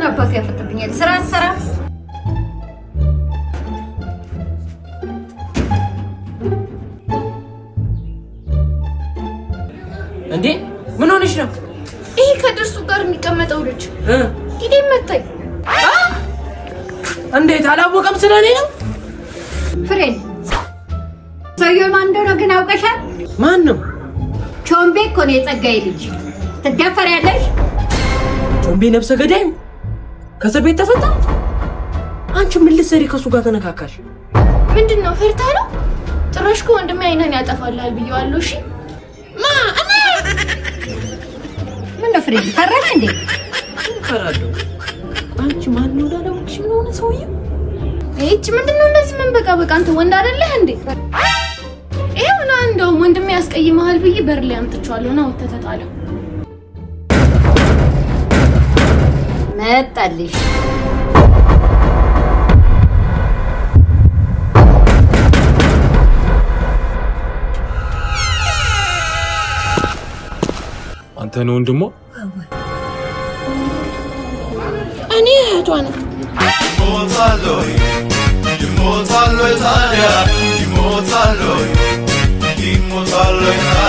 ምን አባቱ ያፈጥብኛል? ስራ አትሰራ። እንዴ ምን ሆነሽ ነው? ይሄ ከድርሱ ጋር የሚቀመጠው ልጅ ጊዜ መታኝ። እንዴት አላወቀም? ስለኔ ነው። ፍሬን ሰውየው ማን እንደሆነ ግን አውቀሻል? ማን ነው? ቾምቤ እኮ ነው የጸጋዬ ልጅ። ትደፈሪያለሽ? ቾምቤ ነፍሰ ገዳዩ ከእስር ቤት ተፈታ። አንቺ ምን ልትሰሪ ከእሱ ጋር ተነካካሽ? ምንድን ነው ፈርተህ ነው? ጭራሽ እኮ ወንድሜ አይንህን ያጠፋልሃል ብዬዋለሁ። እሺ ማ እኔ ምን ነው ፍሬን ፈራሽ እንዴ? እፈራለሁ። አንቺ ማን ነው ላላወቅሽ? ምን ሆነ ሰውዬው? ይህች ምንድን ነው እንደዚህ ምን በቃ በቃ አንተ ወንድ አይደለህ እንዴ? ይኸው ና፣ እንደውም ወንድሜ ያስቀይመሃል ብዬ በር ላይ አምጥቼዋለሁ። ና ወጥተህ ተጣለው። መጣልሽ። አንተ ነው ወንድሟ? እኔ እህቷ ነኝ። ይሞታል ወይ? ይሞታል ወይ ታዲያ? ይሞታል ወይ? ይሞታል ወይ ታዲያ?